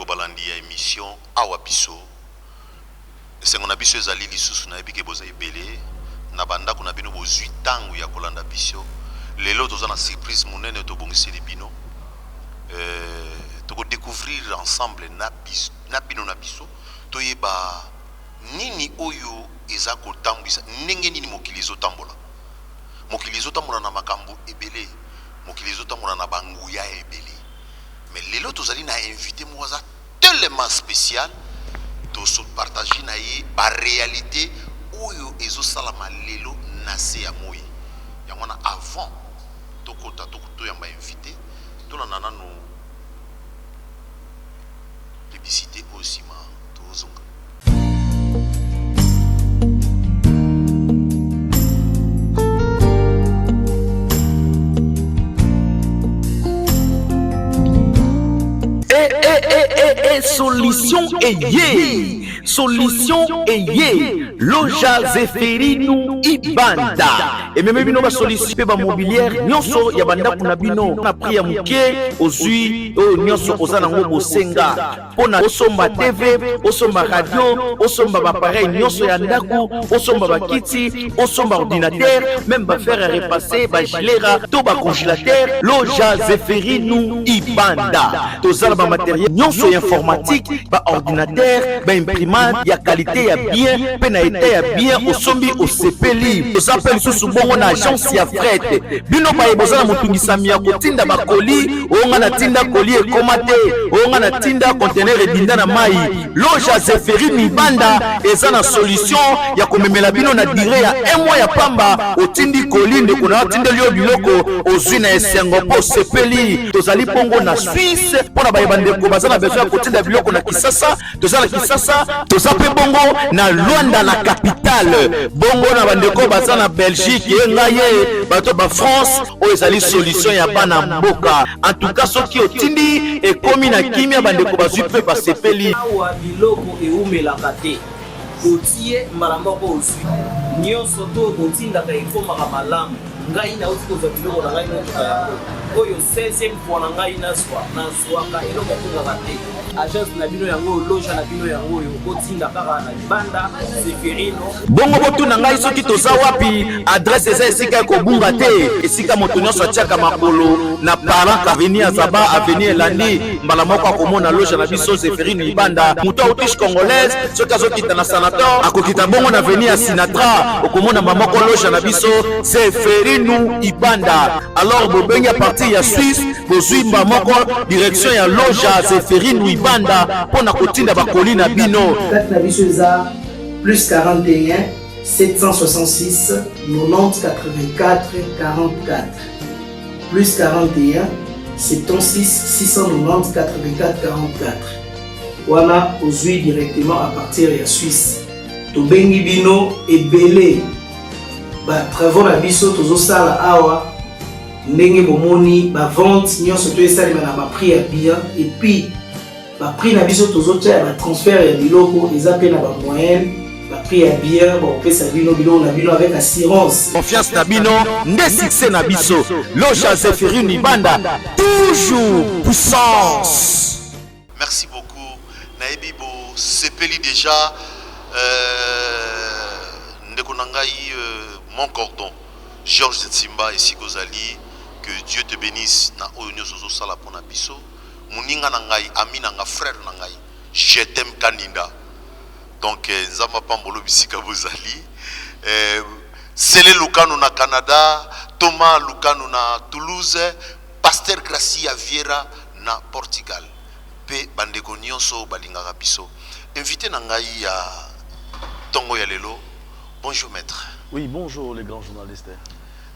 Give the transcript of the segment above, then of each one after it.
Bandeko balandi ya emission Awa Biso, esengo na biso ezali lisusu nayebi ke boza ebele na ba ndako na bino bozui tango ya kolanda biso. Lelo toza na surprise monene tobongiseli bino. Euh, toko decouvrir ensemble na biso, na bino na biso toyeba nini oyo eza kotambwisa ndenge nini mokili ezotambola. Mokili ezotambola na makambo ebele, mokili ezotambola na ba nguya ebele. Mais lelo tozali na invité moko aza tellement spécial, tozo partager na ye ba réalité oyo ezosalama lelo na se ya moyi. Yango wana avant tokota toyamba invité, tolanda nanu publicité oyo sima tozonga. Eh, eh, eh, eh, eh, solution eye solution eye loja zeferinu ibanda ememi bino basolution mpe bamobiliere nyonso ya bandako na bino na prix ya moke ozwi oyo nyonso oza nango bosenga mpo na osomba TV, osomba radio, osomba ba appareil nyonso ya ndako, osomba bakiti, osomba ordinateur, meme ba fer à repasser, ba gilera to ba congélateur. Loja Zeferinu Ibanda toza na ba matériel nyonso ya informatique, ba ordinateur, ba imprimante ya qualité ya bien mpe na etat ya bien, osombi osepeli. Toza mpe lisusu bongo na agence ya fret. Bino baye boza na motungisami ya kotinda bakoli, oyo nga natinda koli ekoma te, oyo nga natinda conteneur edinda na mai, loja Zephyrin Mibanda eza na solution ya komemela bino na dire ya un mois ya pamba. Otindi koli, ndeko na yo atindeli yo biloko, ozwi na esengo mpo osepeli. Tozali bongo na Suisse mpo na baye bandeko baza na besoin ya kotinda biloko na Kisasa. Toza na Kisasa, toza mpe bongo na Luanda na capitale, bongo na bandeko baza na Belgique, ye ngai ye bato ba France. Oyo ezali solution ya bana mboka. En tout cas soki otindi ekomi na kimia, bandeko bazwi mpe basepeli. Awa biloko ewumelaka te, otie mbala moko ozwi nyonso to otindaka ekomaka malamu. Ngai nauti kozwa biloko na ngai motuka yango oyo 16e fois na ngai nazwa, nazwaka eloko ekongaka te. Agence na bino yango oyo, loja na bino yango oyo, botinda kaka na libanda Zeferino. Bongo botuna ngai soki toza wapi, adresse eza esika ya kobunga te, esika moto nyonso atiaka makolo na parent avenue Azaba, avenue elandi mbala moko akomona loja na biso Zeferino Ibanda. Moto autiche congolaise soki azokita na Sanator akokita bongo na avenue ya Sinatra, okomona mbala moko loja na biso Zeferino Ibanda. Alors bobengi à partir ya Suisse, bozwi mba moko direction ya loja Zeferino Ibanda mpo na kotinda bakoli na bino. Kati na biso eza plus 41 766 90 84 44 plus 41 76 690 84 44 wana ozwi directement à partir ya Suisse. Tobengi bino ebele ba travaux na biso tozosala awa ndenge bomoni ba vente nyonso to esalema na ba prix ya bien et puis ba prix na biso tozotia ya ba transfert ya biloko eza pe na ba moyenne ba prix ya bien bakopesa bino biloko na bino avec assurance. Confiance na bino nde succès na biso. Loja Zephyrin Ibanda toujours puissance. Merci beaucoup. Nayebi bo sepeli déjà ndeko na ngai mon cordon Georges Nsimba esika ozali que Dieu te benisse na oyo nionso ozosala pona biso. Muninga na ngai, ami na nga, frère na ngai, je t'aime Kaninda. Donc Nzambe apambolo bisika bozali. Sele Lukanu na Canada, Thomas Lukanu na Toulouse, Pasteur Gracia Vieira na Portugal pe bandeko nionso oyo balingaka biso. Invite na ngai ya tongo ya lelo, bonjour maitre. Oui bonjour les grands journalistes.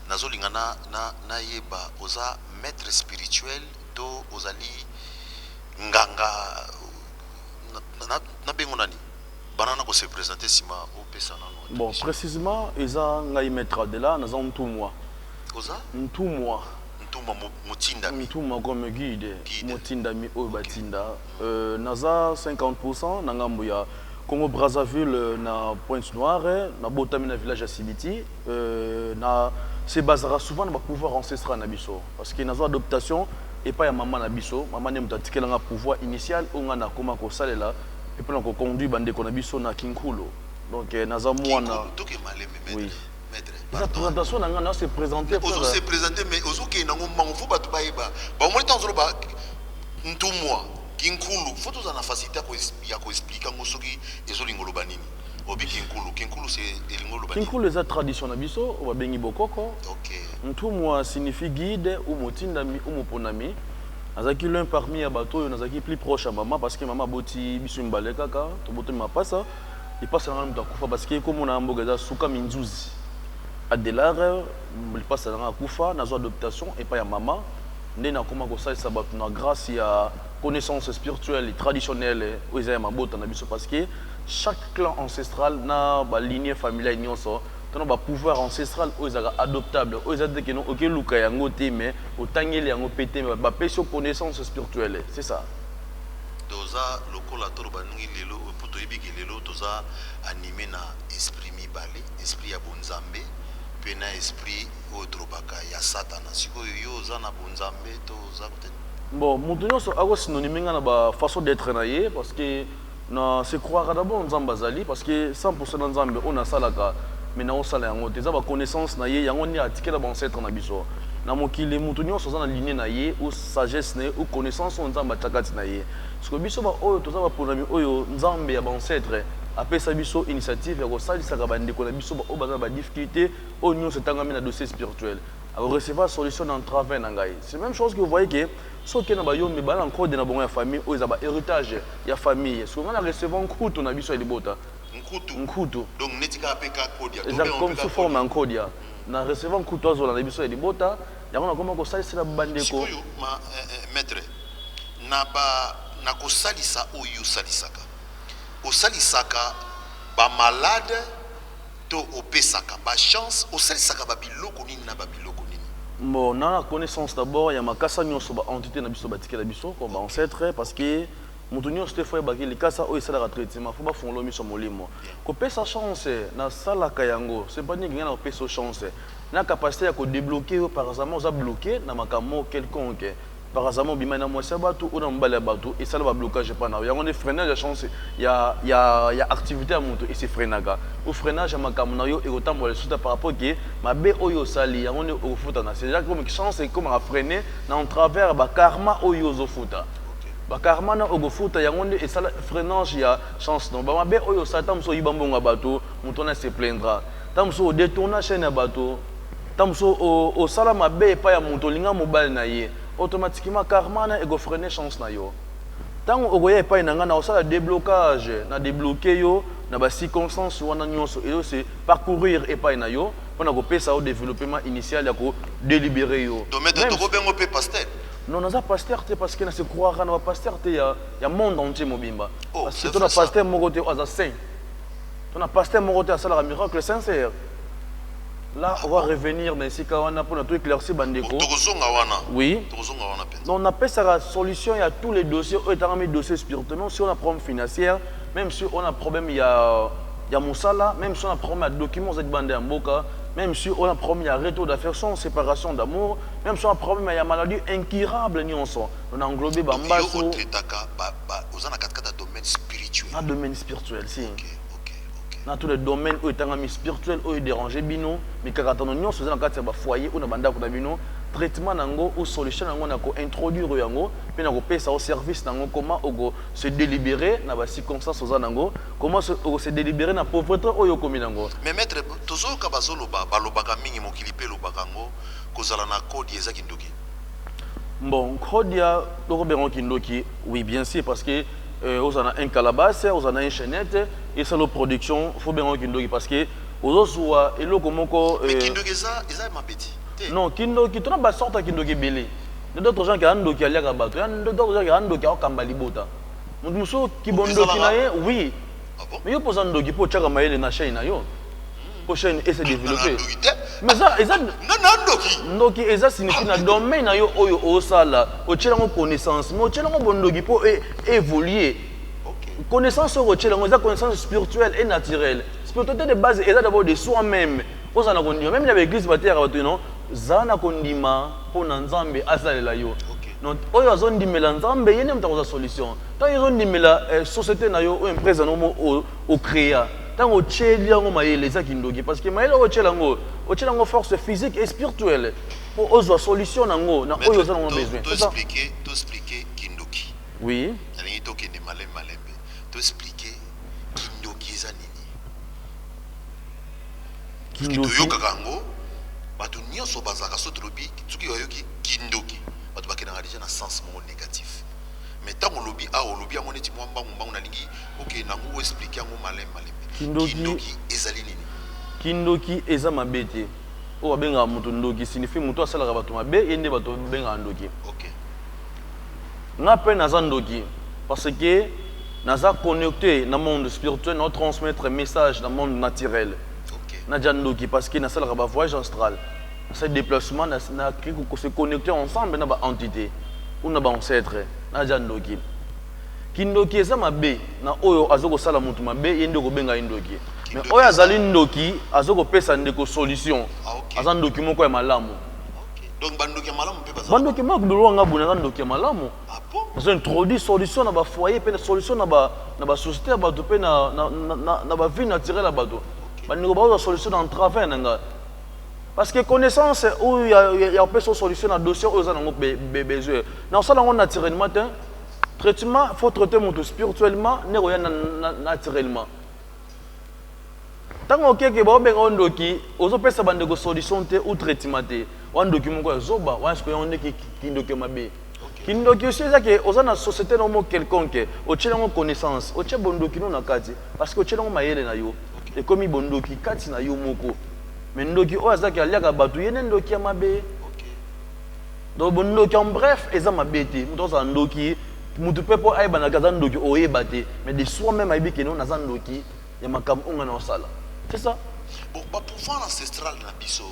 Nazolinga na na nayeba oza maitre spirituel to ozali nganga na na bengo nani? Banda na ko se presenter sima opesa nanu. Bon precisement eza ngai maitre Adela naza ntumwa. Oza? Ntumwa. Ntumwa motindami. Ntumwa comme guide, motindami oyo batinda. Naza 50% na ngambo ya Congo Brazzaville na Pointe Noire, nabotami na village ya Sibiti. Na se basaka souvent na ba pouvoir ancestral na biso parce que nazwa adoptation. Epai ya mama na biso, mama nde moto atikela nga pouvoir initial oyo nga nakoma kosalela mpe mpona koconduire bandeko na biso na Kinkulu. Donc naza mwana. Kinkulu, toke maleme, maître. Oui. Maître, Eza pardon. présentation na nga, na se présenter. Ozo se présenter, mais ozokende nango mbango, fo bato bayeba. Bamoni ntango ozoloba ntumwa Kinkulu, fo tozala na facilité ya koexpliquer yango soki ezolinga oloba nini. Obi Kinkulu, Kinkulu c'est elingi oloba nini? Kinkulu eza tradition na biso oyo babengi bokoko. Ntumwa signifie guide ou motindami ou moponami. Nazalaki l'un parmi ya bato oyo nazalaki plus proche ya mama, parce que mama aboti biso mibale kaka, tobotami mapasa. Lipasa na nga moto akufa, parce que komona mboka eza suka minzuzi. Adelare lipasa na nga akufa, nazwa adoptation epai ya mama, nde nakoma kosalisa bato na grâce ya connaissance spirituelle et traditionnelle oyo eza ya mabota na biso, parce que chaque clan ancestral na balignée familiale nyonso tona bapouvoir ancestral oyo ezalaka adoptable, oyo eza te keno okeluka yango te, mais otangeli yango mpe te, mais bapesi yo connaissance spirituelle, c'est ça. Toza lokola toloba ndenge lelo, mpo toyebi ke lelo toza animé na esprit mibale, esprit ya bonzambe mpe na esprit oyo tolobaka ya Satana. Sikoyo yo oza na bonzambe to oza kote? Bon, moto nyonso akosynonyme nga na bafaçon d'être na ye, parce que na se croire d'abord Nzambe azali, parce que 100 na Nzambe oyo nasalaka, mais naosala yango te, eza baconnaissance na ye, yango nde atikela baancêtre na biso na mokili. Moto nyonso aza na lignée na ye ou sagesse na ye ou connaissance oyo Nzambe atia kati na ye. Parce que biso baoyo toza baponami oyo Nzambe ya baancêtre apesa biso initiative ya kosalisaka bandeko na biso baoyo baza na badifficulté oyo nyonso etangami na dossier spirituel, akorecevoir solution na travers na ngai. C'est même chose que vous voyez que soki na bayombi bana nkode na bango ya famille oyo eza bahéritage ya famille, soki nga na recevoir nkutu na biso ya libota. Nkutu? Nkutu. Donc neti kaka mpe ka kodia? Eza comme sous forme ya nkodia. Na recevoir nkutu azola na biso ya libota, yango nakoma kosalisela bandeko. Sikoyo ma maître, na ba na kosalisa oyo osalisaka, osalisaka bamalade to opesaka bachance, osalisaka babiloko nini na babiloko nini? Bon, na connaissance d'abord ya makasa nyonso baentité na biso batikela biso comme baancêtre, parce que moto nyonso te fo yebaki likasa oyo esalaka traitement, fo bafongola miso molimo. Kopesa chance, nasalaka yango, c'est pas ndenge ngai na kopesa yo chance na capacité ya kodébloquer yo. Par exemple, oza bloqué na makambo quelconque, par exemple obima na mwasi ya bato oyo na mobali ya bato, esala bablocage epa na yo, yango nde freinage ya chance ya activité ya moto ese freinaka, o freinage ya makambo na yo ekotambola lisusu te par rapport ke mabe oyo osali, yango nde okofuta na. C'est déjà comme chance ekomaka freine na en travers bakarma oyo ozofuta, bakarma na okofuta, yango nde esala freinage ya chance. Donc bamabe oyo osali, ntango mosusu oyiba mbongo ya bato, moto wana se plaindra. Ntango mosusu odétourna chaîne ya bato, ntango mosusu osala mabe epai ya moto olinga mobali na ye, automatiquement karma na ekofreine chance na yo. Ntango okoya epai na ngai, na kosala déblocage, na débloquer yo na bacirconstance wana nyonso ezo se parcourir epai na yo, mpona kopesa yo développement initial ya kodélibérer yo. Donc maître, tokobengo mpe pasteur? Non, naza pasteur te, parce que na se croire na bapasteur te ya monde entier mobimba. Oh, parce que c'est to na vrai, ça. Pasteur moko te oyo aza saint, to na pasteur moko te asalaka miracle sincère. Là, on va revenir na esika wana mpona to éclaircir bandeko. Tokozonga wana. Oui. Tokozonga wana mpenza. Donc napesaka solution ya tous les dossiers oyo etangami dossier spirituel, même si on a problème financier, même si on a problème ya mosala, même si on a problème ya document ozali banda ya mboka, même si on a problème ya retour d'affection, séparation d'amour, même si on a problème ya maladie incurable nyonso, on a englobé. Donc yo bambaso. Otraitaka oza na katikati ya domaine spirituel? Na domaine spirituel, si. Ok. Na tous les domaines oyo etangami spirituel oyo edérange bino, mikakatano nyonso eza na kati ya bafoyer oyo na bandako na bino, traitement nango ou solution nango na kointroduire yango mpe na kopesa yo service nango, comment oko se délibérer na bacirconstance oza nango, comment oko se délibérer na pauvreté oyo okomi nango. Mais maître, tozoyoka bazoloba, balobaka mingi, mokili mpe elobaka yango, kozala na kodi eza kindoki. Bon, kodia tokobenga kindoki, oui, bien sûr, parce que ozala na un calebasse, ozala na un chaînette, esala production, fo benga kindoki, parce que ozozwa eloko moko. Mais kindoki eza mabeti te? Non, kindoki, tona basorte ya kindoki ebele. D'autres gens qui a ndoki aliaka bato, ya d'autres gens qui a ndoki akokamba libota, moto mosusu kibondoki na ye, oui. Ah bon? Mais yo mpoza ndoki mpo otiaka mayele na chaîne na yo mpo chaîne ese développer. Ndoki te. Mais eza nga na ndoki? Ndoki eza signifie na domaine na yo oyo osala, otiela yango connaissance, mais otiela yango bondoki mpo évoluer. Connaissance oyo otiela yango eza connaissance spirituelle et naturelle. Spiritualité de base eza d'abord de soi-même, ozala na kondima. Même na baeglise bateyaka bato, non, zala na kondima mpo na Nzambe asalela yo. Donc oyo azondimela Nzambe, ye nde moto akozwa solution. Ntango yo ozondimela société na yo oyo empresa na yo ocréa, ntango otyeli yango mayele, eza kindoki, parce que mayele oyo otyela yango, otyela yango force physique et spirituelle mpo ozwa solution nango na oyo oza nango besoin. C'est ça. Toexpliquer kindoki. Oui. Nalingi tokende malembe malembe, toexpliquer kindoki eza nini. Parce que Kindoki. toyokaka yango, bato nyonso bazalaka so tolobi, soki bayoki kindoki, bato bakendaka déjà na sens moko négatif. Mais ntango olobi awa, olobi yango neti mwa mbangu mbangu, nalingi okende yango, oexpliquer yango malembe malembe. Kindoki ezali nini? Kindoki eza mabe te. Oyo babengaka moto ndoki signifie moto asalaka bato mabe, ye nde bato babengaka ndoki. Nga mpe naza ndoki parce que naza connecté na monde spirituel, na transmettre message na monde naturel. Naza ndoki parce que nasalaka bavoyage astral, nasali déplacement, nakei se connecter ensemble na baentité ou na baancêtre. Naza ndoki. Kindoki eza mabe na oyo aza kosala motu mabe, ye nde kobenga ye ndoki. Mais Kindoki oyo azali ndoki aza kopesa ndeko solution, aza ndoki moko ya malamu. Ok, donc bandoki ya malamu mpe baza? Bandoki moko biloko nga boye, naza ndoki ya malamu. Ah bon? Nazo introduire solution na bafoyer mpe na solution na basociété ya bato mpe na bavie naturelle ya bato. Bandeko bazozwa solution na travers na ngai parce que connaissance oyo ya kopesa solution na dossier oyo oza nango besoin, na osala yango naturellement te. Traitement, faut traiter moto spirituellement nde koya naturellement. Ntango okeke baobenga o ndoki, ozopesa bandeko solution te ou traitement te, wa ndoki moko ya zoba wana. Sikoyo yango nde kindoki ya mabe. Kindoki aussi eza ke oza na société na mo quelconque, otieli yango connaissance, otie bondoki no na kati parce que otieli yango mayele na yo, ekomi bondoki kati na yo moko. Mais ndoki oyo azaki aliaka bato, ye nde ndoki ya mabe. Donc bondoki en bref eza mabe te. Moto azala ndoki, motu mpe mpo ayebanaka aza ndoki, oyeba te, mais de soi même ayebi ke no, naza ndoki ya makambo oyo ngai na osala, c'est ça. Bon, bapouvoir ancestral na biso,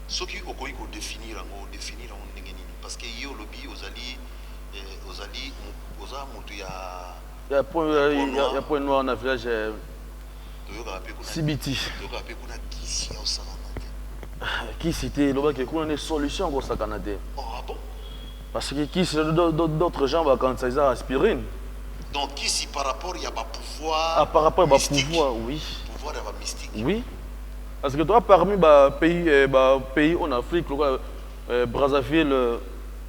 soki okoki kodéfinir yango, odéfinir yango ndenge nini? Parce que ye olobi ozali oza moto ya Ya Point Noir, na village Toyokaka mpe kuna. Sibiti. Toyokaka mpe kuna kisi ya osakana te. Kisi te, elobaki kuna nde solution kosakana te. Oh, ah bon? Parce que kisi, d'autres gens bakanisa eza aspirine. Donc kisi par rapport ya bapouvoir? Ah, par rapport à Mystique. bapouvoir, oui. Pouvoir ya bamystique. Oui, parce que toi, parmi bapays ba pays en Afrique lokola Brazzaville,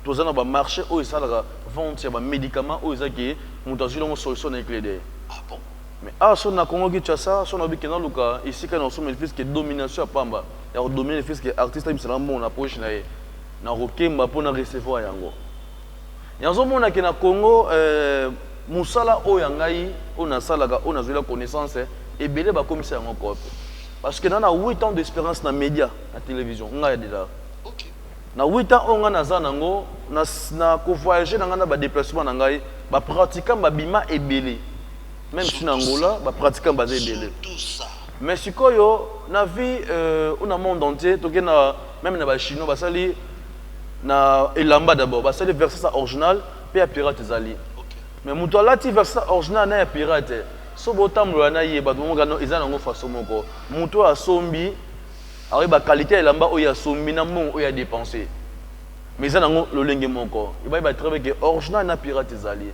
toza na bamarché oyo esalaka vente ya bamédicament oyo ezaki moto azwi yango solution na éclair. Ah bon? Mais awa so na Congo Kinshasa, so nayebi ke naluka esika na osomba puisque domination ya pamba ya kodominer, puisque artiste abimisaka mbongo na poche na ye na kokemba mpo na recevoir yango. Nazomona ke na Congo, mosala oyo ya ngai oyo nasalaka, oyo nazwela connaissance ebele, bakomisa yango coop, parce que na 8 ans d'expérience na média, na télévision, ngai ya déjà na 8 ans oyo ngai naza nango na kovoyage na ngai na badéplacement na ngai, bapratiquant babima ebele, même si na Angola bapratiquant baza ebele. Tout ça. Mais sikoyo na vie ou na monde entier, toke na même na bachinois, basali na elamba d'abord, basali version original mpe ya pirate ezali. Mais moto alati version original na ya pirate, so botambola na ye, bato moko eza nango façon moko. Moto oyo asombi akoyeba qualité ya elamba oyo asombi na mbongo oyo adépenser, mais eza nango lolenge moko. Ebayeba très bien ke original na pirate ezali.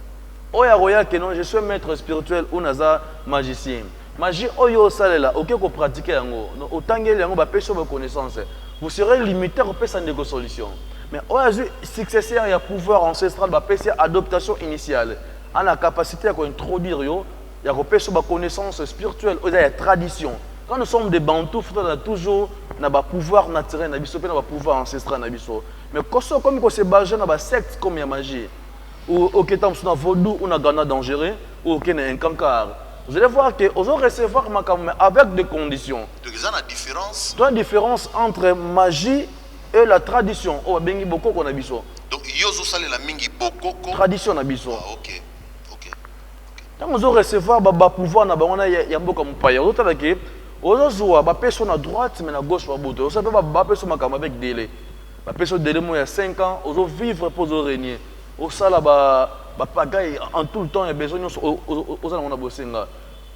Oyo akoya ke non, je suis maître spirituel ou naza magicien, magie oyo osalela, oke kopratiquer yango, otangeli yango, bapesi yo baconnaissance, vous serez limité kopesa ndeko solution. Mais oyo azwi successeur ya pouvoir ancestral, bapesi ye adoptation initiale, ana capacité ya kointroduire yo, ya kopesa yo baconnaissance spirituelle oyo eza ya tradition. Quand nous sommes des Bantous, faut tozala toujours na bapouvoir naturel na biso mpe na bapouvoir ancestral na biso. Mais koso okomi kose baser na basecte comme ya magie, ou oketa mosusu na vaudou ou na Ghana dangereux, ou oke na Nkankar, vous allez voir que ozo recevoir makambo, mais avec des conditions. Donc eza na différence. Toi, une différence entre magie et la tradition oyo babengi bokoko na biso. Donc yo ozosalela mingi bokoko? Tradition na biso. Ah, ok. Ntango ozo recevoir bapouvoir na bango na ya mboka mopaya, ozotala ke ozozwa, bapesi yo na droite, mais na gauche babuto osala mpe bapesi yo makambo avec délai, bapesi yo délai moko ya 5 ans, ozovivre mpo ozorégner, osala bapagaille en tout le temps ya besoin nyonso oza nango na bosenga.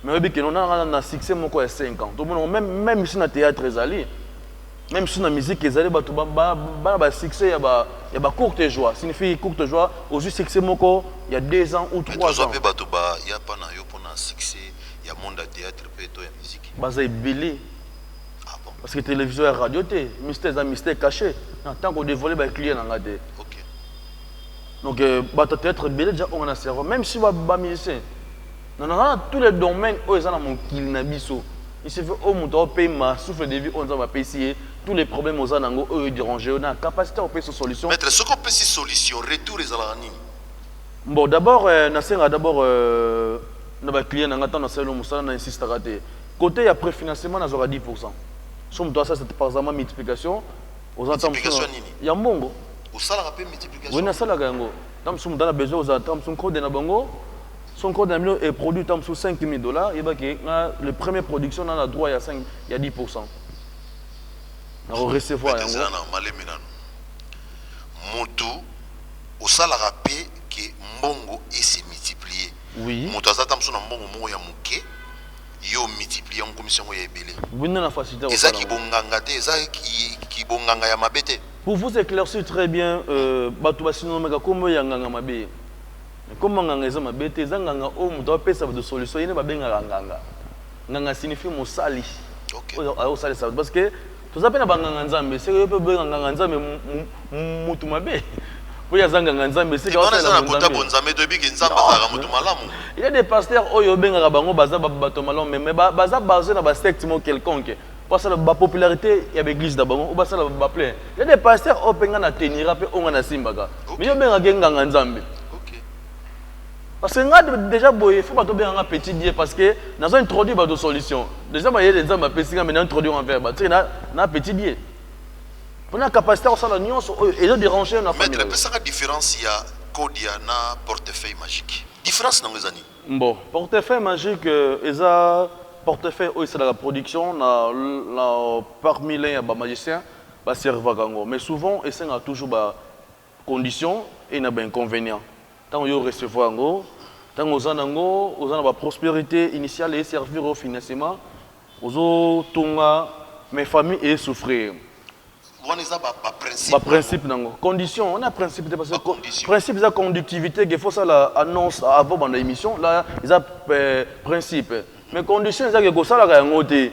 Mais oyebi ke nonanga na succès moko ya 5 ans, tomona même ici na théâtre ezali. Même si na musique ezali bato bana ba succès ya ba ya ba courte joie, signifie courte joie ozwi succès moko ya 2 ans ou Mais 3 tozwa ans. mpe bato baya mpa na yo mpona succès ya monde ya théâtre mpe to ya musique? Baza ebele. Ah bon? Parce que télévision ya radio te, mystère eza mystère caché na tant kodévoile baclient na nga te. Donc bato ya théâtre ebele déjà onga na cerveau, même si bamusicien naza na tous les domaines oyo eza na mokili na biso. Il suffit oyo moto aopema souffle de vie oyo Nzambe apesi ye, tous les problèmes oza nango oyo dérange yo, na capacité ya kopesa solution. Maître, soki opesi solution, retour ezalaka nini? Bon, d'abord nasengaka d'abord na baclient na nga, ntango nasali mosala, na insistaka te. Côté ya préfinancement, nazwaka 10. So moto asala, par exemple, multiplication, oza ntango mosusu Multiplication nini? Ya mbongo. Osalaka mpe multiplication? Oui, nasalaka yango. Ntango mosusu moto ana besoin, ozala ntango mosusu nkode na bango, so nkode na bino eproduit ntango mosusu 5000 $, yebaki nga le premier production na droit ya 5, ya 10 na korecevoir Maître, yango. Ezala na malemi nano. Motu osalaka mpe ke mbongo ese multiplier? Oui. Moto aza ta mosusu na mbongo moko ya moke, yo multiplier yango, komisi yango ya ebele? Bino na facilité Eza kosala yango. Kibonganga te, eza kibonganga ya mabe te? Pour vous éclaircir très bien, bato basinomeka kombo ya nganga mabe. Kombo nganga eza mabe te. Eza nganga oyo moto apesa bato solution, ye nde babengaka nganga. Nganga signifie mosali oyo azosalisa bato, parce que toza mpe na banganga Nzambe. Seke yo mpe obenga nganga Nzambe mutu mabe po ye aza nganga Nzambe, seke Wana eza aosalela na kota bonzambe. Bonzambe, toyebi ke Nzambe azalaka moto malamu. Il y a des pasteurs oyo obengaka bango baza bato malamu, mais baza basé na basecte moko quelconque po asala bapopularité ya baeglise na bango, oyo basala baplein. Il y a des pasteurs oyo mpe nga na tenira mpe oyo nga nasimbaka, mais yo obengaka ye nganga Nzambe. Parce que nga déjà boye, faut bato obenganga petit Dieu, parce que nazo introduire bato solution. Déjà mayele Nzambe apesi nga, mais na introduire envers bato, seke na petit Dieu mpona capacité ya kosala nyonso oyo ezoderange na famille Maître, na yo. Epesaka différence ya kodia na portefeuille magique, différence nango eza nini? Bon, portefeuille magique eza portefeuille oyo esalaka production na parmi l'un ya bamagicien baservaka yango, mais souvent esengaka toujours bacondition e na bainconvénient. Ntango yo recevoir yango, ntango oza nango, oza na baprospérité initiale, eservir au financement, ozotonga, mais famille esouffrir. Wana eza baprincipe? Baprincipe nango, condition on a principe te, parce que Bacondition. Principe eza conductivité ke faut sala annonce avant banda émission là, eza principe. Mais condition eza ke kosalaka yango te.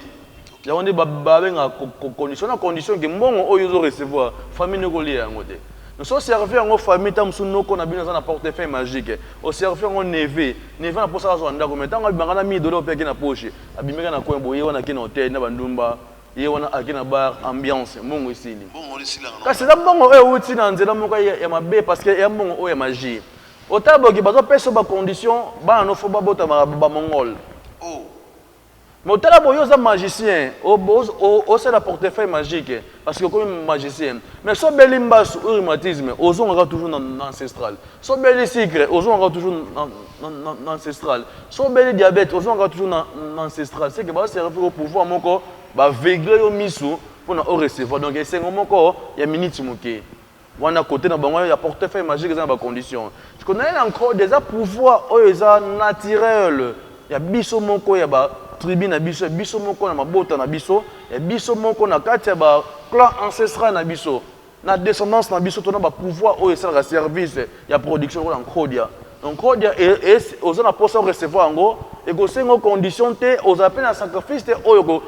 Yango nde babengaka condition. Na condition ke mbongo oyo ozo recevoir, famille nde kolia yango te. So servir yango famille, ta mosusu noko na bino aza na portefeuille magique, oservi yango neveu, neveu na mposa azwa ndako, mais ntango abimaka na 1000 $ mpe ake na poche, abimaka na coin boye, ye wana ake na hotel na bandumba, ye wana ake na bar, ambiance, mbongo esili. Mbongo wana esilaka na Kasi eza mbongo oyo euti na nzela moko ya mabe, parce que eya mbongo oyo ya magie. Otala boki bazopesa bacondition, bana no fo babotamaka bamongole. Oh. Mais otala boye, oza magicien, osala portefeuille magique parce que okomi magicien, mais so obeli mbasu ou rhumatisme, ozongaka toujours na ancestral. So obeli sucre, ozongaka toujours na ancestral. So obeli diabète, ozongaka toujours na ancestral. C'est que baoservir au pouvoir moko, baaveugle yo misu mpona orecevoir. Donc esengo moko ya minute moke wana, côté na bango ya portefeuille magique, eza na bacondition. Parce que naye encore eza pouvoir oyo eza naturel ya biso moko, ya batribu na biso, ya biso moko na mabota na biso, ya biso moko na kati ya baclan ancestral na biso, na descendance na biso, to na bapouvoir oyo esalaka service ya production lokola nkodia. Donc nkodia oza na mposa recevoir yango, ekosenga condition te, ozala mpe na sacrifice te oyo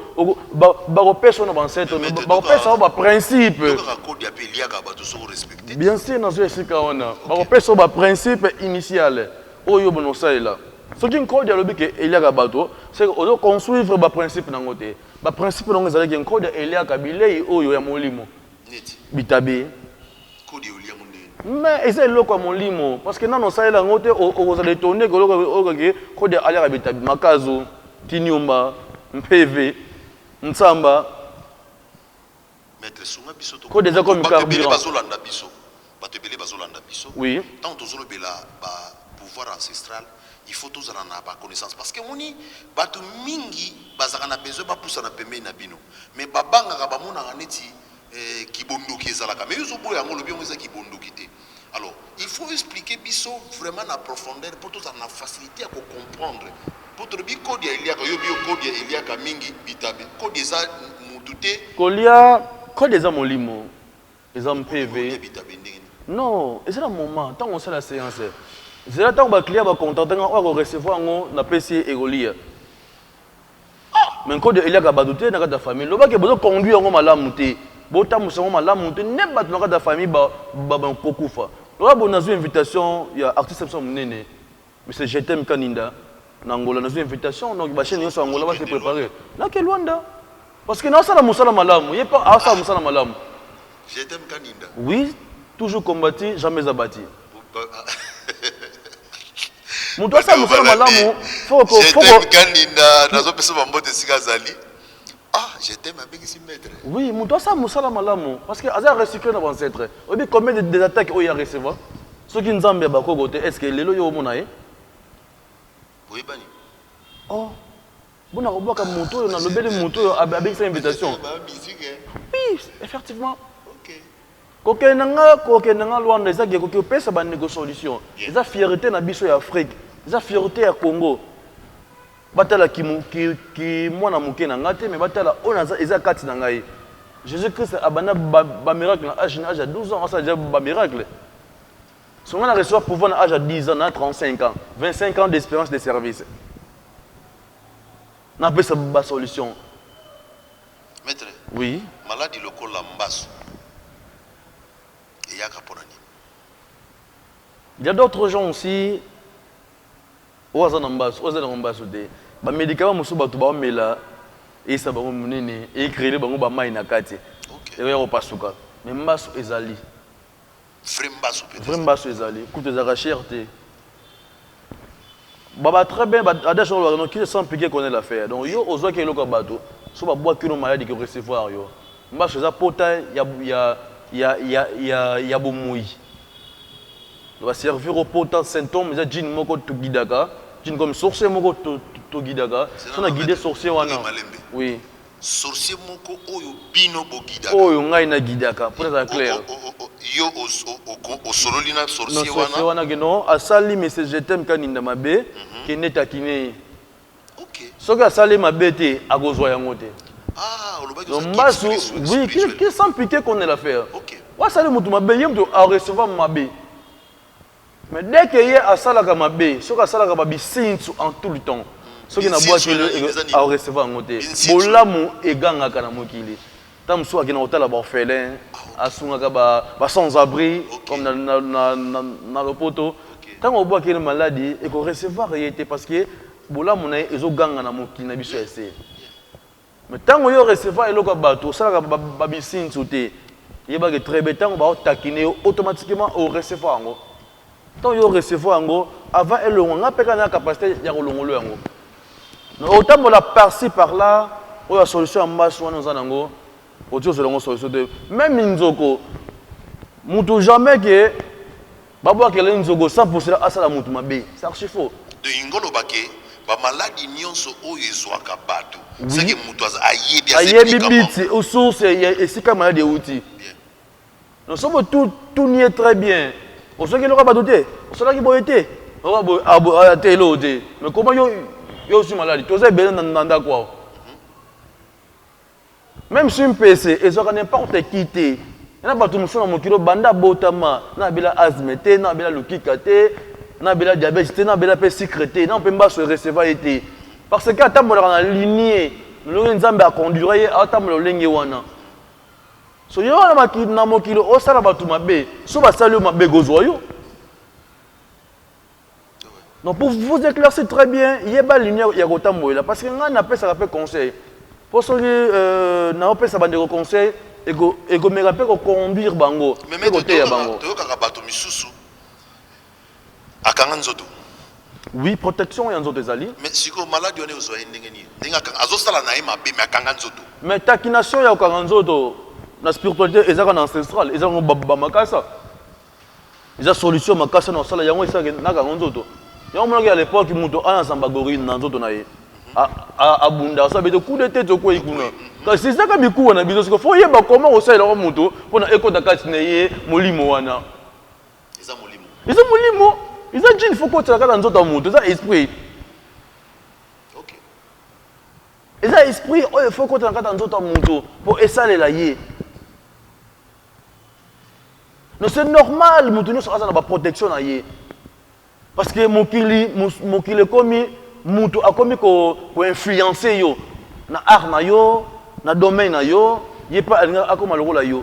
bakopesa yo na bancêtre, Maître, bakopesa yo baprincipe. Tokaka kodia mpe eliaka bato soki orespecte? Bien sûr, nazwa esika wana, bakopesa yo baprincipe initiale oyo bona osalela. Soki nkodi alobi ke eliaka bato, c'est que ozoconsuivre baprincipe nango te. Baprincipe nango ezalaki nkodi eliaka bilei oyo ya molimo. Neti? Bitabe. Kodi oliango ndeni? Mais eza eloko ya molimo, parce que nano osalela yango te, okozala étonné ke eloko oyo ke kodi aliaka bitabe, makazo, kiniumba, mpeve, ntsamba. Maître, sunga biso Kode eza comme Bato ebele carburant. bazolanda biso, bato ebele bazolanda biso. Ntango tozolobela bapouvoir ancestral, il faut tozala na baconnaissance, parce que moni bato mingi bazalaka na besoin bapusana pembeni na bino, mais babangaka, bamonaka neti kibondoki ezalaka. Mais yo ozoboya yango, olobi yango eza kibondoki te. Alors il faut expliquer biso vraiment na profondeur mpo tozala na facilité ya kocomprendre, mpo tolobi kodi ya eliaka, yo bi yo kodi ya eliaka mingi bitabe, kodi eza mutu te. Kolia. Code eza molimo, eza mpeve. Non, eza na moment ntango osala séance, zela ntango baclient bacontacte nga, oyo akorecevoir yango, napesi ye, ekolia. Mais nkode eliaka bato te na kati ya famille. Lobaki bozoconduire yango malamu te, botambusa yango malamu te, nde bato na kati ya famille bakokufa. Loba bo nazwi invitation ya artiste biso monene, Monsieur Jetem Kaninda, na Angola. Nazwi invitation, donc bachaîne nyonso ya Angola base préparé, nake Lwanda, parce que naosala mosala malamu, ye mpe aosala mosala malamu. Jetem Kaninda. Oui, toujours combattu, jamais abattu. Moto asala mosala malamu. Jetem Kaninda, nazopesa bambote esika azali. Ah, Jetem abengisi maître. Oui, moto asala mosala malamu parce que aza recyclé na baancêtre. Oyebi combien des attaques oyo ya recevoir? Soki Nzambe ya bakoko te, est ce que lelo yo omona ye? Boyebani? Oh, bona kobwaka moto oyo nalobeli, moto oyo abengisa invitation. Oui, effectivement. Kokende na nga Lwanda ezaki ekoki kopesa bandeko solution. Eza fierté na biso ya Afrique, eza fierté ya Congo. Batala ki mwana moke na nga te, mais batala oyo eza kati na ngai. Jésus Christ abanda bamiracle na âge ya 12 ans, asala déjà bamiracle. So nga na recevoir pouvoir na âge ya 10 ans, na 35 ans, 25 ans d'expérience de service, napesa basolution. Maître. Oui. Maladi lokola mbasu eyaka mpona nini? Il y a d'autres gens aussi oyo aza na mbasu, oyo aza na mbasu te. Bamédicament mosusu bato baomela, eyesa bango monene, ecréer bango bamai na kati, ekoya kopasuka. Mais mbasu ezali. Vrai mbasu peut. Vrai mbasu ezali, kutu ezalaka cher te. Baba, très bien, adage oyo non, qui se sent piqué connaît l'affaire. Donc yo ozwaki eloko ya bato, so babwaki no maladi ke recevoir yo. Mbasu eza pota ya bomoi, baservir o pota symptôme. Eza djinn moko togidaka, djinn comme sorcier moko togidaka. So na guide sorcier wana. Oui. Sorcier moko oyo bino bogidaka? Oyo ngai nagidaka, mpo nazala clair. Yo osololi na sorcier wana? Wana ke non, asali monsieur Jetem Kaninda mabe, kende takine ye. Soki asali mabe te, akozwa yango te. Mbasu, oui, qui sans piqué connaît l'affaire. Wasali motu mabe, ye moto arecevoir mabe. Mais dès que ye asalaka mabe, soki asalaka babisintu en tout le temps, soki nabwaki, arecevoir yango te. Bolamu egangaka na mokili. Ntango mosusu akenda kotala baorphelin, asungaka basans abri comme na lopoto. Ntango obwaki ye maladi, ekorecevoir ye te, parce que bolamu na ye ezoganga na mokili na biso ya se. Mais ntango yo recevoir eloko ya bato, osalaka babisintu te, yebaki très bien, ntango baotakine yo, automatiquement orecevoir yango. Ntango yo recevoir yango, avant elongwa, nga mpe kaka na capacité ya kolongolo yango. Otambola par-ci par-là, oyo ya solution ya mbasu wana, oza nango, oti ozwela yango solution te. Même nzoko, mutu jamais ke babwakela nzoko sans pour cela asala mutu mabe, c'est archi faux. Donc ingolobake bamaladi nyonso oyo ezwaka bato, seke moto ayebi. Ayebi biti source ya esika maladi euti. Donc soki tuni ye très bien, osoki eloko ya bato te, osalaki boye te, oka te, eloko te. Mais comment yo ozwi maladi? Toza ebele na ndako awa. Même si mpese ezwaka n'importe qui te. Na bato mosusu na mokili, banda botama, na abela asthme te, na abela lukika te, na abela diabète te, na abela mpe sucre te, na mpe mbaso ereceva ye te, parce que atambolaka na lignée lolenge Nzambe aconduire ye, atambola lolenge wana. So yo wana na mokili, osala bato mabe, so basali yo mabe, kozwa yo. Donc pour vous éclaircir très bien, yeba lignée ya kotambolela, parce que ngai napesaka mpe conseil, mpo soki naopesa bandeko conseil, ekomeka mpe koconduire bango mpe koteya bango. Toyokaka bato misusu akanga nzoto. Oui, protection ya nzoto ezali. Mais sikoyo maladi wana ezwa ye ndenge nini? Ndenge azosala na ye mabe, mais akanga nzoto? Mais taquination ya kokanga nzoto na spiritualité ezaka na ancestral, eza yango bamakasa, eza solution makasi na kosala yango, esalaka nakanga nzoto. Yango monaki à l'époque, moto ana zamba gorille na nzoto na ye, abunda, aso abete kude te, tokwei kuna. Kasi ezaka mikuwa na biso. Siko fo oyeba koma kosalelaka moto mpona ekota kati na ye molimo wana. Eza molimo. Eza molimo, eza djinn. Fo kotela kaka nzoto ya moto, eza esprit. Eza esprit oyo fo kotela kati ya nzoto ya moto mpo esalela ye. Non, c'est normal, moto nyonso aza na baprotection na ye, parce que mokili mokili ekomi, moto akomi koinfluence yo na art na yo, na domaine na yo. Ye mpe alinga akoma lokola yo.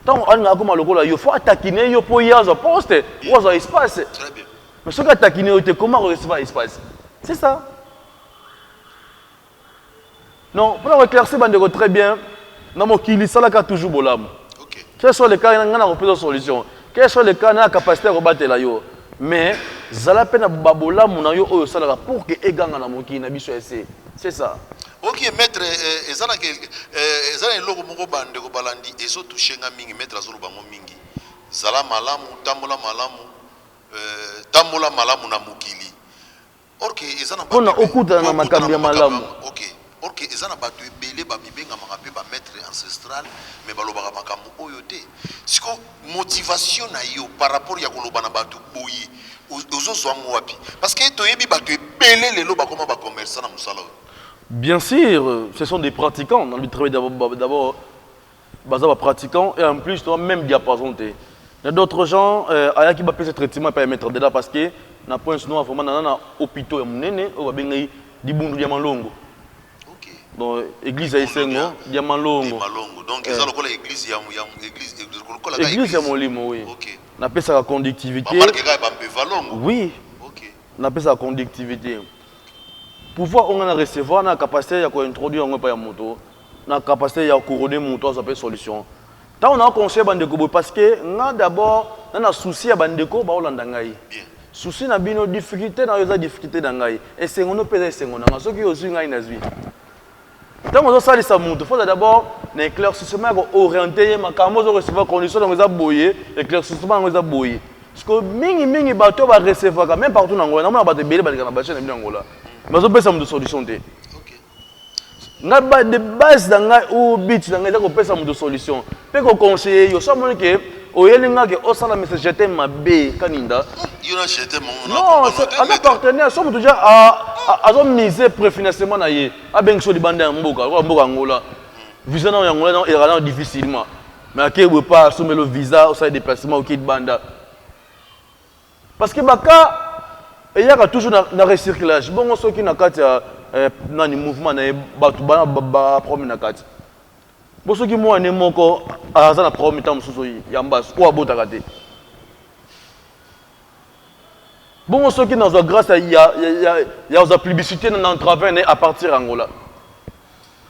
Ntango alinga akoma lokola yo, faut atakine yo mpo ye azwa poste ou azwa espace. Très bien. Mais soki atakine yo te, comment recevoir espace? C'est ça. Non, mpona koéclaircir bandeko très bien, na mokili salaka toujours bolamu. Quel soit le cas, nga na kopesa solution. Quel soit le cas, na capacité ya kobatela yo, mais zala mpe na babolamu na yo oyo osalaka pour que eganga na mokili na biso ese. C'est ça. Ok, maître, eza na eloko moko, bandeko balandi, ezotouche nga mingi. Maître azoloba ngo mingi: zala malamu, tambola malamu, tambola malamu na mokili. Or que eza na Mpona okutana na makambo ya malamu. Ok, or que eza na bato ebele bamibengamaka mpe bamaître ancestral, mais balobaka makambo oyo te. Siko motivation na yo par rapport ya koloba na bato boye, ozozwa yango wapi? Parce que toyebi bato ebele lelo bakoma bacommerçant na mosala oyo. Bien sûr, ce sont des pratiquants dans le travail. D'abord, baza bapratiquant et en plus toi même diapason te. Il y a d'autres gens ayaki bapesa traitement epai ya maître Deda, parce que na Pointe Noire vraiment naza na hôpitaux ya monene oyo babengai Libundu ya Malongo. Donc église ya esengo ya Malongo. Malongo, donc eza lokola église ya église lokola kaka. Église ya molimo, oui. Napesaka conductivité. Bamarke kaka bambeva longo. Oui. Napesaka conductivité, pouvoir oyo nga na recevoir na capacité ya kointroduire yango epai ya moto, na capacité ya couronner moto azwa mpe solution. Ntango na conseille bandeko boye, parce que nga d'abord na souci ya bandeko baolanda ngai. Souci na bino, difficulté na yo eza difficulté na ngai, esengo no mpe eza esengo na ngai. Soki ozwi, ngai nazwi. Ntango ozosalisa moto, faut d'abord na éclaircissement ya kooriente ye makambo ozorecevoir. Condition yango eza boye, éclaircissement yango eza boye, parce que mingimingi bato oyo barecevaka même partout na Angola, namona bato ebele baleka na bachaine na bino Angola, bazopesa moto solution te. Ngai de base na ngai ou but na ngai eza kopesa moto solution mpe koconseille yo. So amoni ke oyeli nga ke osala message jete mabe kaninda. Yo na jete mongo. Non, aza partenaire. So moto ja azomise préfinancement na ye, abengi so libanda ya mboka, lokola mboka Angola, visa nao ya Angola nao ezalaka nao difficilement, mais ake boye pa asomeli visa, osala déplacement, oke libanda, parce que baka eyaka toujours na recyclage. Bongo soki na kati ya nani, mouvement na ye, bato bana baproblème na kati bo, soki mwana moko aza na problème, ntango mosusu ya mbasu oyo abotaka te. Bongo soki nazwa grâce ya kozwa publicité na travers na ye à partir ya Angola,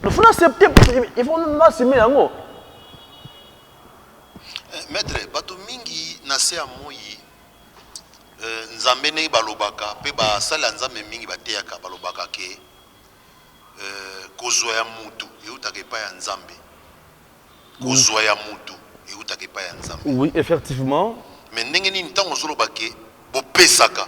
il faut accepter, il faut nasime yango. Maître, bato mingi na se ya moi, Nzambe ndenge balobaka mpe basali ya Nzambe mingi bateyaka, balobaka ke kozwa ya mutu eutaka epai ya Nzambe, kozwa ya mutu eutaka epai ya Nzambe. Oui, effectivement. Mais ndenge nini ntango ozoloba ke bopesaka,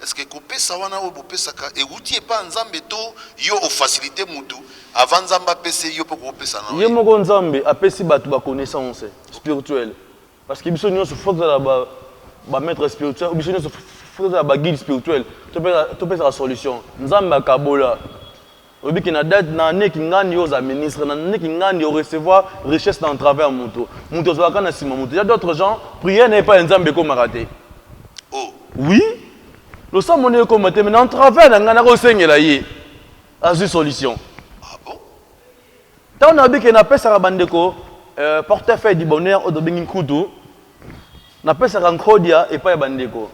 est ce que kopesa wana oyo bopesaka euti epai ya Nzambe, to yo ofacilité mutu avant Nzambe apese yo mpo kokopesa na ye moko? Nzambe apesi bato baconnaissance spirituelle, parce que biso nyonso faut tozala bamaître spirituel, biso nyonso faut tozala baguide spirituel, topesaka solution. Nzambe akabola, oyebiki na date na neki ngani yo oza ministre, na neki ngani orecevoir richesse na travers moto. Moto azwaka na nsima moto. Ya d'autres gens, prière na ye epai ya Nzambe ekomaka te. Oh. Oui, losambo nde ekoma te, mais na travers na ngai nakosengela ye, azwi solution. Ah bon? Ntango nayebi ke napesaka bandeko portefeuille du bonheur oyo tobengi nkutu, napesaka nkodia epai ya bandeko.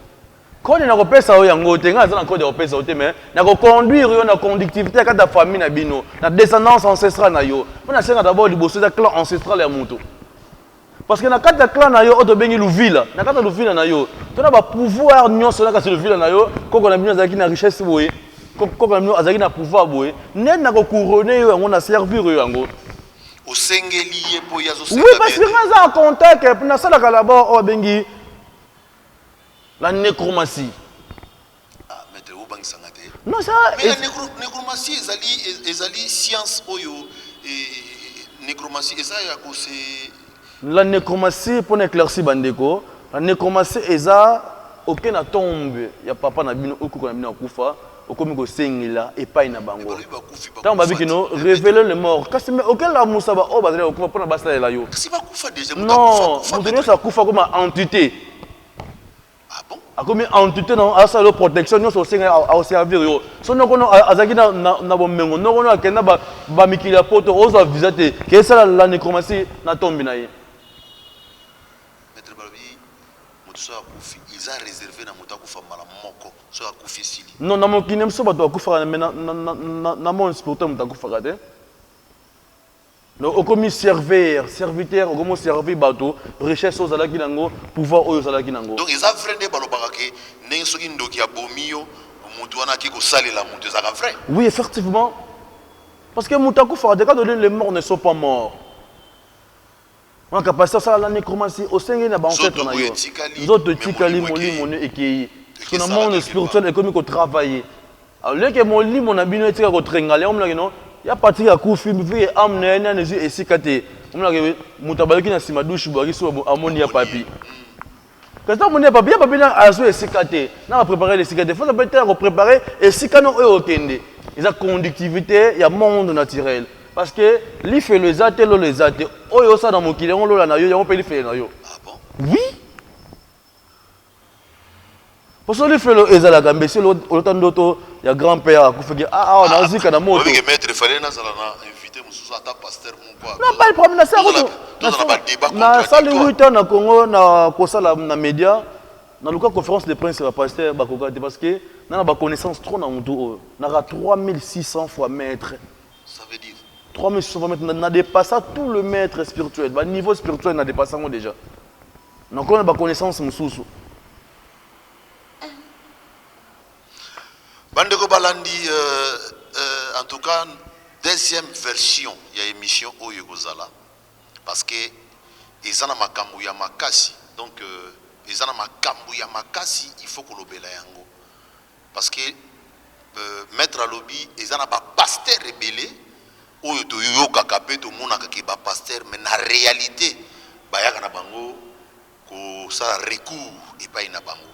Kode nakopesa yo yango te, ngai naza na kode ya kopesa yo te, mais nakoconduire yo na conductivité ya kati ya famille na bino, na descendance ancestrale na yo. Mpo nasenga d'abord liboso eza clan ancestral ya moto, parce que na kati ya clan na yo oyo tobengi luvila, na kati ya luvila na yo to na bapouvoir nyonso na kati ya luvila na yo, koko na bino azalaki na richesse boye, koko na bino azalaki na pouvoir boye, nde nakocouronne yo yango, na servir yo yango. Osengeli ye mpo ye azosenga. Oui, parce que nga aza en contact. Nasalaka d'abord oyo abengi la nécromancie. Ah, maître, obangisanga te. Non, ça Mais la nécromancie ezali science oyo nécromancie eza ya kose La nécromancie, mpona éclaircir bandeko, la nécromancie eza oke na tombe ya papa na bino, okoko na bino akufa. Okomi kosengela epai na bango. Ntango babi kino révéler le mort, kasi mais okelamusa baoyo bazali kokufa mpona basalela yo. Non, moto nyonso akufa akoma entité. Ah bon? Akomi entité na asala yo protection nyonso osenga aoservir yo. So noko no azalaki na bomengo, noko no akenda bamikili ya poto, ozwa visa te ke esala la nécromancie na tombi na ye. Maître, balobi moto soki akufi, eza réservé na moto akufa mbala moko, soki akufi esili. Non, na mokili na biso bato bakufaka, mais na monde spirituel moto akufaka te. Donc okomi servir, serviteur, okomi oservir bato, richesse oyo ozalaki nango, pouvoir oyo ozalaki nango. Donc eza vrai nde balobaka ke ndenge soki ndoki abomi yo, moto wana ake kosalela moto, ezalaka vrai? Oui, effectivement, parce que moto akufaka te. Quand les morts ne sont pas morts, wana capacité osala la nécromancie, osengeli na baancêtre na yo. Nzoto etikali, molimo ne ekei. Parce que na monde spirituel ekomi kotravailler. Alors leke molimo na bino etika kotrengala yango, omonaki no ya Patrik akufi vike âme na ye nani ezwi esika te. Omonaki moto abalaki na nsima douche boyaki so amoni ya papi, kasi amoni ya papi, ya papi na azwi esika te, na baprépare esika te. Faut mpe te ya koprépare esika no oyo okende, eza conductivité ya monde naturel, parce que lifelo eza te, lolo eza te. Oyo osala na mokili, yango lola na yo, yango mpe lifelo na yo. Ah bon? Oui, poso lifelo ezalaka mbesi olota ndoto ya grand père akufaki awa, nazika na moto. Oyebike maître, fallait nazala na invité mosusu, ata pasteur moko. Non, pas de problème. Tozala badébat. Nasali 8 ans na Congo na kosala na média, naluka conférence de presse ya pasteur, bakoka te, parce que na baconnaissance trop na motu oyo naka 3600 fois maître. Ça veut dire? 3600 fois maître, na dépassa tout le maître spirituel, baniveau spirituel na dépasse yango déjà, nakona baconnaissance mosusu. Bandeko balandi, en tout cas deuxième version ya émission oyo ekozala, parce que eza na makambo ya makasi. Donc eza na makambo ya makasi, il faut kolobela yango, parce que maître alobi eza na bapasteur ebele oyo toyokaka mpe tomonaka ke bapasteur, mais na réalité bayaka na bango kosala recours epai na bango.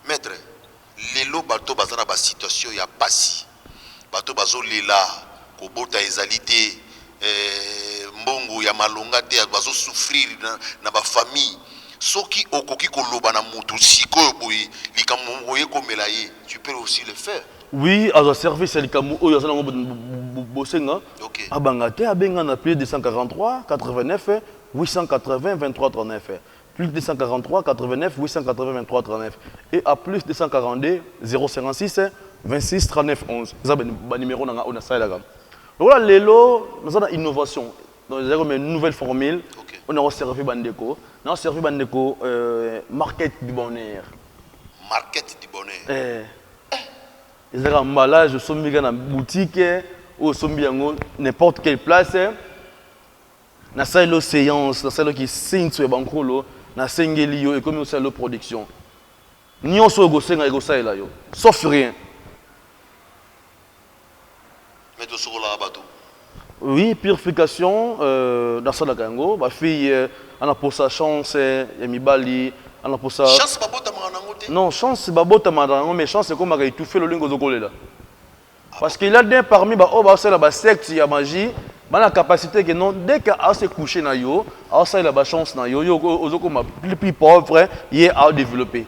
Maître, lelo bato baza na basituation ya pasi, bato bazolela kobota ezali te, mbongo ya malonga te, bazosouffrir na bafamille. Soki okoki koloba na motu sikoyo boye, likambo moko ekomela ye, tu peux aussi le faire? Oui, azwa service ya likambo oyo aza nango bosenga. Abanga te, abenga na plus 243 89 880 23 39, plus 243 89 880 23 39 et à plus 242 056 26 39 11. Eza banuméro na nga oyo nasalelaka. Lokola lelo naza na innovation, donc eza comme une nouvelle formule. Oyo nakoservi bandeko, nakoservi bandeko market du bonheur. Market du bonheur. Eh. Ezalaka emballage osombi kaka na boutique oyo, osombi yango n'importe quelle place. Nasaleli yo séance, nasaleli yo kisinso ya bankolo, nasengeli yo, ekomi osalela yo production nyonso oyo ekosenga, ekosalela yo sauf rien. Mais tosokolaka bato? Oui, purification nasalaka yango. Bafille ana posa chance ya mibali, ana posa Chance babotamaka nango te? Non, chance babotamaka yango, mais chance ekomaka étouffé lolingo ozokolela, parce qu'il y a des parmi baoyo baosala basecte ya magie, bana capacité que non, dès que ase coucher na yo, aosalela bachance na yo, yo ozokoma plus pauvre, ye aodéveloppe.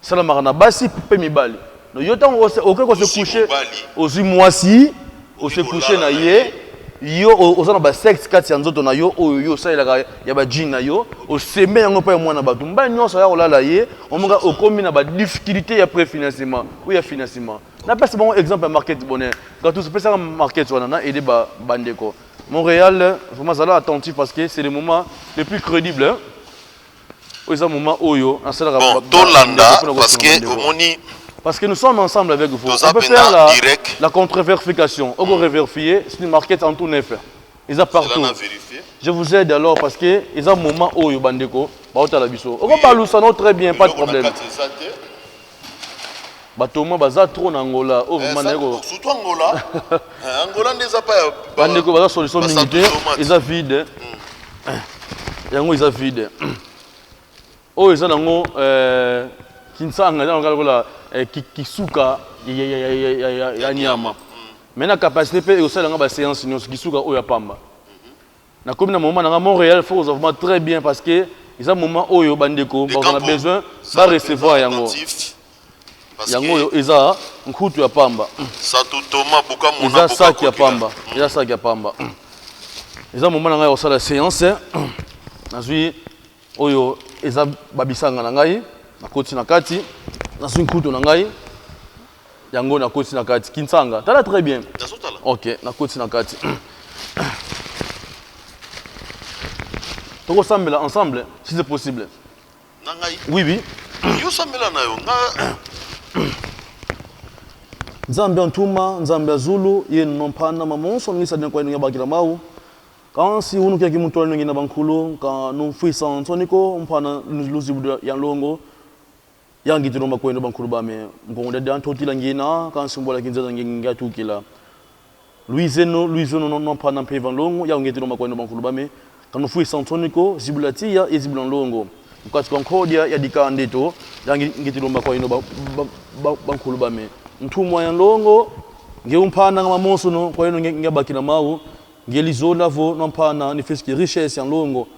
Salamaka na basi mpe mibali. Donc yo ntango okoki kose Ozwi coucher, mobali. Ozwi mwasi, ose coucher na ye, yo oza na basexe kati ya nzoto na yo oyo yo osalelaka ya bajine na yo, oseme yango mpo ya mwana bato. Mibali nyonso aya kolala ye, omoka okomi na badifficulté ya préfinancement ou ya financement. Napesa bango exemple ya market bonheur. Gatus, opesaka market wana na aide bandeko Montréal. Vraiment zala attentif, parce que c'est le moment le plus crédible, hein? Oyo eza moment oyo nasalaka Bon, tolanda, bandeko mpona parce kosunga que bandeko. Omoni Parce que nous sommes ensemble avec vous. Toza On peut pena faire direct. la contre-vérification. On peut revérifier. C'est une market en tout neuf. Ils ont partout. Na vérifier. Je vous aide alors, parce que ils ont un moment où bandeko, baotala biso. On parle ça très bien, pas de Eloko na problème. kati eza te. Bato mo baza trop na Angola. Oh, Eh, vraiment ndeko. Surtout Angola. Eh, Angola nde eza pa ya Bandeko baza solution mingi te. basantu. Eza vide. Yango eza vide. Oyo eza nango kinsanga, eza nango lokola kisuka. ya nyama. Mais na capacité mpe ekosala nga baséance nyonso kisuka oyo ya pamba. Nakomi na moment na nga Montréal, faut kozwa vraiment très bien, parce que eza moment oyo bandeko baza na besoin barecevoir yango. Yango oyo eza nkutu ya pamba, eza saki ya pamba, eza saki ya pamba. Eza moment na ngai ya kosala séance. Nazwi oyo eza babisanga na ngai, nakoti na kati, nazwi nkutu na ngai, yango nakoti na kati kinsanga. Tala très bien. Ok, nakoti na kati, tokosambela ensemble si c'est possible. Na ngai? Oui. Yo sambela na yo nga. Nzambe ya ntuma, Nzambe ya zulu ye nompana mamonso ngisa dina kwa bakila mau kansi unukiaki muntu ali na bankulu ka numfwisa nsoniko mpana luzibu ya longo yangitilomba kwenu bankulu bame nkongo dada ntotila ngina kansi mbola kinzaza ngingatukila luizeno luizeno nompana mpeva longo yangitilomba kwenu bankulu bame kanufwisa nsoniko zibula tiya ezibula longo mukati kwa nkodia ya dikandito yangitilomba kwenu bankulu bame ntumwa ya longo ngeumpana nga mamonso no kwenu ngabakila mau ngelizola vo nompana nifiski richesse ya longo.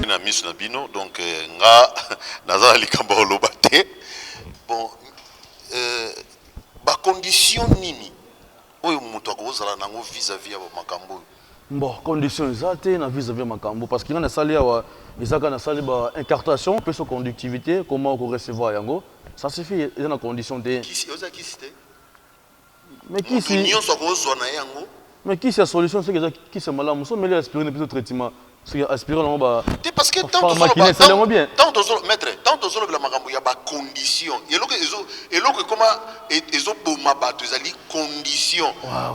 Na miso na bino, donc nga naza na likambo ya koloba te. Bon, bacondition nini oyo moto akozala nango vis-à-vis ya bamakambo oyo? Bon, condition eza te na vis-à-vis ya makambo, parce que nga nasali awa eza kaka nasali ba incartation mpe so conductivité, comment okorecevoir yango, ça suffit. Eza na condition te. Kisi oza kisi te. Mais Moto kisi nyonso akozwa na ye yango. Mais kisi ya solution, soki eza kisi ya malamu, so omeli aspirine mpe so traitement, soki aspirine yango ba Te, parce que tant pharmakine esali yango bien. Tant tozolo, maître, tant tozolobela makambo ya bacondition, eloko ezo eloko ekoma ezoboma bato ezali condition.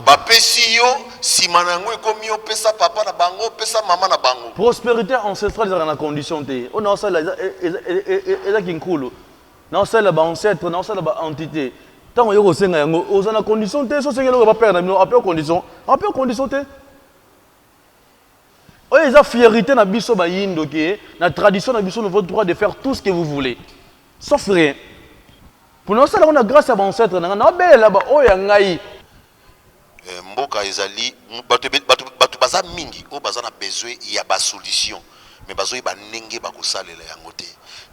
Bapesi yo, nsima na yango ekomi yo pesa papa na bango, pesa mama na bango. Prospérité ancestrale ezalaka na condition te. Oyo naosala ezaki nkulu, naosalela baancêtre, naosala baentité. Ntango oye kosenga yango, oza na condition te. So osengi eloko bapere na bino, ape condition, ape condition te. Oyo eza fierté na biso bayindo ke na tradition na biso, nouveau droit de faire tout ce que vous voulez sauf rien mpona osala yango na grâce ya baancêtre na ngai, naobelela baoyo ya ngai. Mboka ezali bato bato baza mingi oyo baza na besoin ya basolution, mais bazoyeba ndenge bakosalela yango te.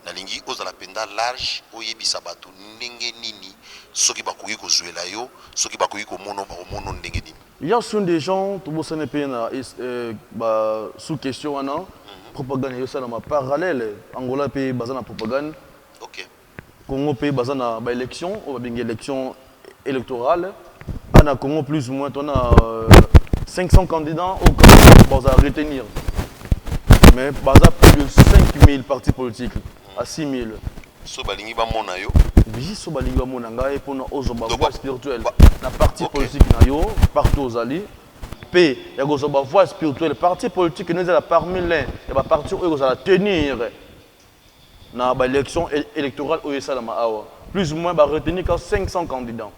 Nalingi ozala mpenza large, oyebisa bato ndenge nini soki bakoki kozwela yo, soki bakoki komona, bakomona ndenge nini. Il y a aussi des gens tobosani mpe na ba sous question wana. Propagande ezosalama parallèle. Angola mpe baza na propagande. Congo mpe baza na baélection oyo babengi élection électorale. Ana Congo, plus ou moins tona 500 candidats oyo baza retenir, mais baza plus de 5000 partis politiques à 6000. So balingi bamona yo? Biso balingi bamona ngai mpona ozwa bavoix spirituelle na parti politique na yo partout ozali, mpe ya kozwa bavoix spirituelle parti politique no ezala parmi l'un ya baparti oyo ekozala tenir na baélection électorale oyo esalama awa. Plus ou moins baretenir ka 500 candidats,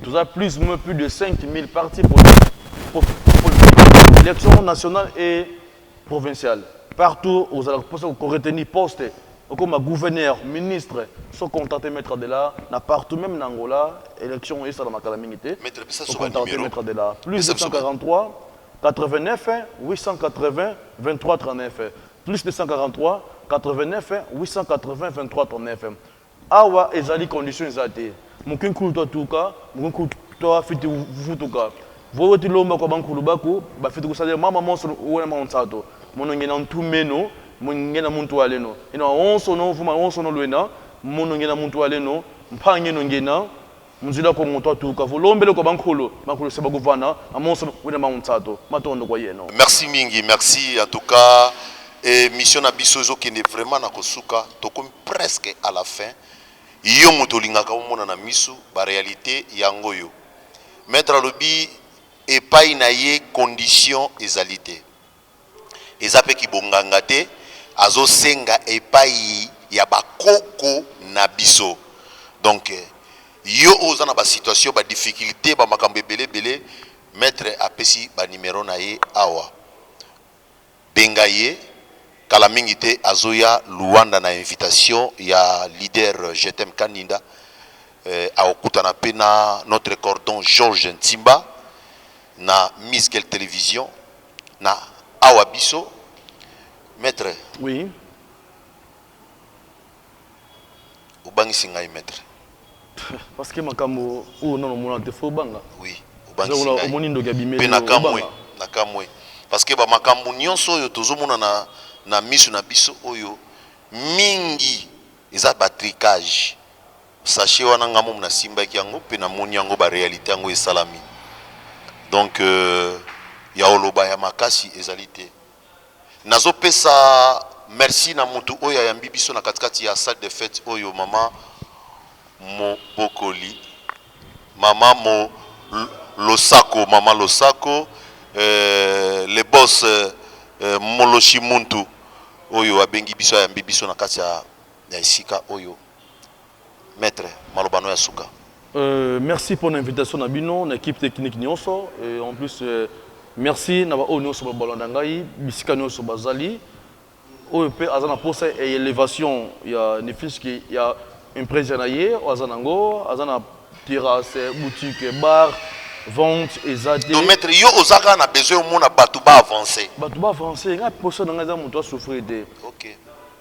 toza plus ou moins plus de 5000 partis politiques, élection nationale et provinciale partout. Ozala mposa koretenir poste, okoma gouverneur, ministre, so contacter maître Adela na partout, même na Angola. Élection esalamaka na mingi te. Maître, pesa so ocontacter banuméro. Maître Adela, plus Pesa biso 243 89 880 23 39, plus 243 89 880 23 39. Awa ezali condition eza te. Moke nkulu to atuka, moke nkulu to afiti vutuka vowe lomba kwa bankulu baku bafiti kusalela mama monso wena maonsato mono ngena ntumeno ngena muntu aleno ino onso no vuma onso no lwena mono ngena muntu aleno mphange no ngena munzila kongo to atuka volombele kwa bankulu bankulu se bakuvana amonso wena maonsato matondo kwa yeno. Merci mingi, merci en tout cas. Emission na biso ezokende vraiment na kosuka, tokomi presque à la fin. Yo moto olingaka omona na misu ba realite yango oyo. Maitre alobi epai na ye condition ezali te. Eza pe kibonganga te, azosenga epai ya ba koko na biso. Donc yo oyo oza na ba situation, ba difficulte, ba makambo ebele ebele, maitre apesi ba numero na ye awa. Benga ye, kala mingi te azoya Luanda na invitation ya leader Je t'aime Kaninda. Eh, akokutana pe na notre cordon Georges Ntimba na Misgel Television na awa biso. Maître. Oui. Obangisi ngai maître. Parce que makambo oyo nano omona te faut obanga. Oui, obangisi ngai. Omoni ndoki abimeli Pe nakamwe, nakamwe. Parce que ba makambo nyonso oyo tozomona na na miso na biso oyo mingi eza ba tricage. Sachet wana nga momu nasimbaki yango pe namoni yango ba realite yango esalami. Donc euh, ya oloba ya makasi ezali te. Nazo pesa merci na mutu oyo ayambi biso na katikati ya salle de fete oyo mama Mobokoli mama mo losako mama losako euh, le boss euh, Moloshi Muntu oyo abengi biso ayambi biso na kati ya, ya esika oyo Maitre maloba no ya suka. Euh, merci pour l'invitation na bino na équipe technique nyonso et en plus euh, merci na ba oyo nyonso babalanda ngai bisika nyonso bazali oyo mpe aza na posa ya élévation ya nefiski ya empresa na ye oyo aza nango aza na terrasse boutique bar vente eza te. Donc maître yo oza kaka na besoin omona bato ba avancer. Bato ba avancer ngai posa na ngai eza moto asouffrir te. Okay.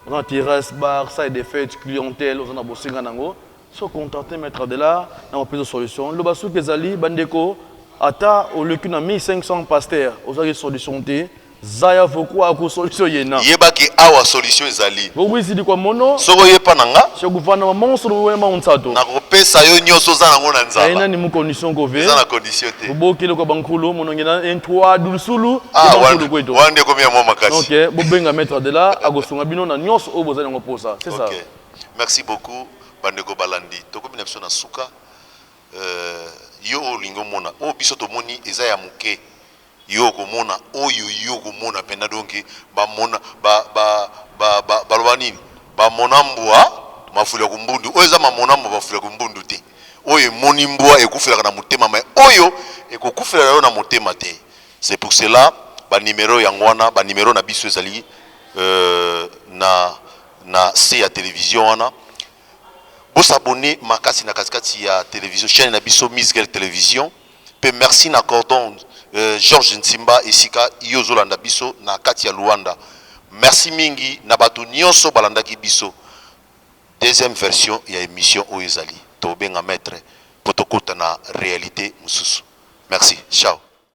Oza na terrasse, bar, salle de fete, clientèle, oza na bosenga nango. So contacter maître Adelar na kopesa solution. Loba soki ezali bandeko ata oleki na 1500 pasteur ozaki solution te. Zaya vokwa ko solution yena. Yeba ke awa solution ezali. Bobwizidi kwa mono. Soki oye epa na nga. Shokuvana wa monso luwe maunsato. Nakopesa yo nyoso oza nango na nzala. Ena ni mu condition kove. Eza na condition te. Bobokele kwa bankulu mononge na entwa dulusulu. Ah, wana wana nde ekomi ya mwa makasi. Donc bobenga maître Adela akosunga bino na nyonso oyo bozali yango posa. C'est ça. Ok. Merci beaucoup bandeko balandi. Tokomi na biso na suka. Euh, yo oyo olingi omona oyo biso tomoni eza ya moke. Yo okomona oyo yo okomona penda donc bamona ba ba ba ba baloba nini bamona mbwa mafulu ya kumbundu oyo eza mamona mbwa mafulu ya kumbundu te oyo emoni mbwa ekufelaka na motema mais oyo ekokufela yo na motema te c'est pour cela ba numero yango wana ba numero na biso ezali euh, na na se ya television wana bo s'abonner makasi na katikati ya television chaîne na biso Misgel Television pe merci na cordon euh, Georges Nsimba esika yo ozolanda biso na kati ya Luanda merci mingi na bato nyonso balandaki biso deuxième version ya emission oyo ezali tobenga maître po tokota na realite mosusu merci ciao.